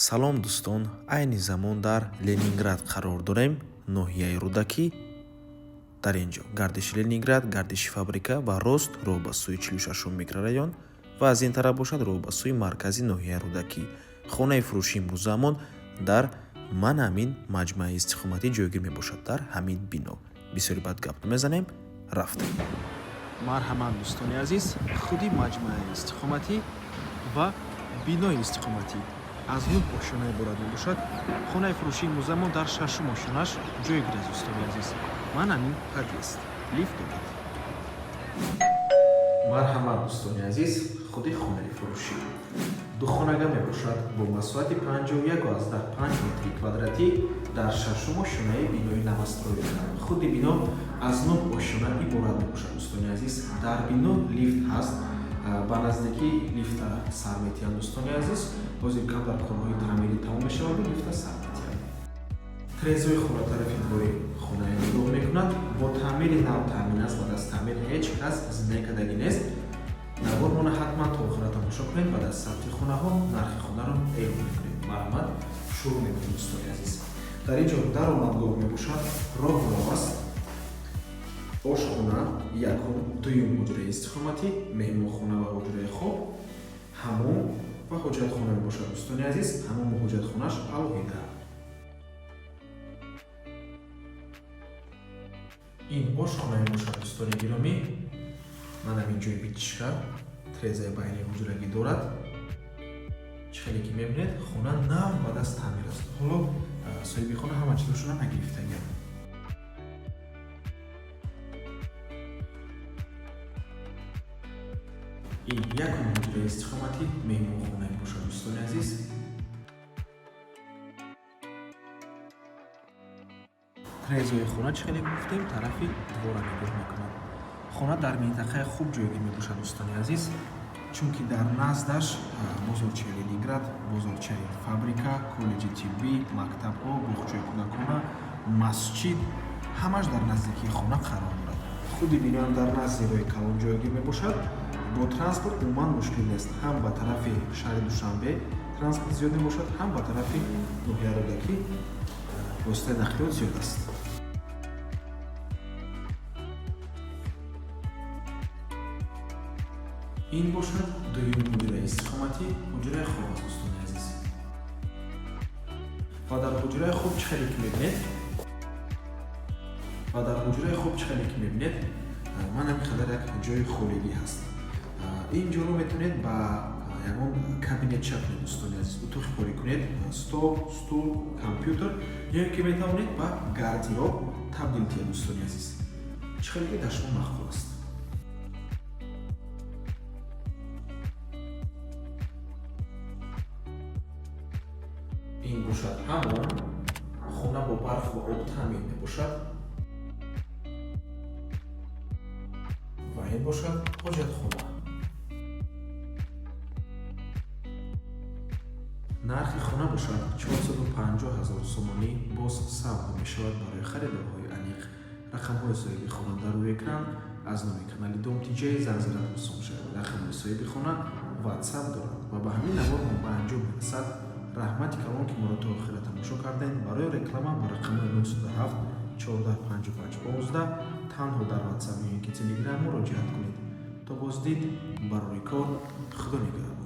Салом, дӯстон! Айни замон дар Ленинград қарор дорем, ноҳияи Рӯдакӣ. Дар ин ҷо гардиши Ленинград, гардиши фабрика ва рост роҳ ба сӯи 46-ум микрорайон ва аз ин тараф бошад роҳ ба сӯи маркази ноҳияи Рӯдакӣ. Хонаи фурӯшии имрӯзаамон дар ман ҳамин маҷмӯаи истиқоматӣ ҷойгир мебошад, дар ҳамин бино. Бисёри бад гап намезанем, рафтем. Марҳамат, дӯстони азиз, худи маҷмӯаи истиқоматӣ ва бинои истиқоматӣ аз нӯҳ ошёна иборат мебошад. Хонаи фурӯшии имрӯзамо дар шашум ошёнаш ҷойгир аст, дӯстони азиз. Ман ҳамин подъезд лифт дорад. Марҳамат, дӯстони азиз, худи хонаи фурӯшӣ духонага мебошад бо масоҳати 51,5 метри квадратӣ дар шашум ошёнаи бинои новостройка. Худи бино аз нӯҳ ошёна иборат мебошад, дӯстони азиз. Дар бино лифт ҳаст, ба наздикӣ лифта сар метиҳанд, дӯстони азиз. Ҳозир камтар корҳои таъмирӣ тамом мешаваду лифта сар метиҳанд. Трезои хона тарафи двори хонаи нигоҳ мекунад. Бо таъмири нав таъмин аст, баъд аз таъмир ҳеҷ кас зиндагӣ кардагӣ нест. Навормона ҳатман то охира тамошо кунед. Баъд аз сабти хонаҳо нархи хонаро эълон мекунем. Марҳамат, шурӯъ мекунем, дӯстони азиз. Дар ин ҷо даромадгоҳ мебошад, роҳрав аст, ошхона, якум, дуюм ҳуҷраи истиқоматӣ, меҳмонхона ва ҳуҷраи хоб, ҳамом ва ҳоҷатхона мебошад, дӯстони азиз. Ҳамому ҳоҷатхонаш алоҳида. Ин ошхона мебошад, дӯстони гиромӣ. Ман ҳамин ҷои вытяжка, трезаи байни ҳуҷрагӣ дорад. Чӣ хеле ки мебинед, хона нав ба даст таъмир аст. Ҳоло соҳиби хона ҳама чизошона нагирифтагиам. Ин якум ҳуҷраи истиқоматӣ, меҳмонхона мебошад, дӯстони азиз. Трезои хона, чӣ хеле гуфтем, тарафи двора нигоҳ мекунад. Хона дар минтақаи хуб ҷойгир мебошад, дӯстони азиз, чунки дар наздаш бозорчаи Ленинград, бозорчаи фабрика, коллеҷи тиббӣ, мактабҳо, боғчаи кӯдакона, масҷид ҳамаш дар наздикии хона қарор дорад. Худи биноам дар назди роҳи калон ҷойгир мебошад. Бо транспорт умуман мушкил нест. Ҳам ба тарафи шаҳри Душанбе транспорт зиёд мебошад, ҳам ба тарафи ноҳияи Рӯдакӣ воситаи нақлиёт зиёд аст. Ин бошад дуюм ҳуҷраи истиқоматӣ, ҳуҷраи хоб аст, дӯстони азиз. Ва дар ҳуҷраи хоб чӣ хеле ки мебинед, ва дар ҳуҷраи хоб чӣ хеле ки мебинед, ман ҳамин қадар як ҷои холигӣ ҳаст. Ин ҷоро метавонед ба ягон кабинетча кунед, дӯстони азиз, утоқи корӣ кунед, стол, стул, компютер, ё ин ки метавонед ба гардероб табдил диҳед, дӯстони азиз. Чӣ хеле ки дар шумо маъқул аст. Ин бошад ҳамом. Хона бо барқ ва об таъмин мебошад. Ва ин бошад ҳоҷатхона. Нархи хона бошад 450 ҳазор сомонӣ, боз савдо мешавад. Барои харидорҳои аниқ рақамҳои соҳиби хона дар рӯи экран. Аз номи канали Дом Тиҷай занг зада пурсон шавед. Рақамҳои соҳиби хона ватсап дорад. Ва ба ҳамин навор мо ба анҷом мерасад. Раҳмати калон, ки моро то охира тамошо кардем. Барои реклама ба рақамҳои 907 14 55 15 танҳо дар ватсап ё ин ки телеграм муроҷиат кунед. То боздид, барои кор, худо нигаҳбон.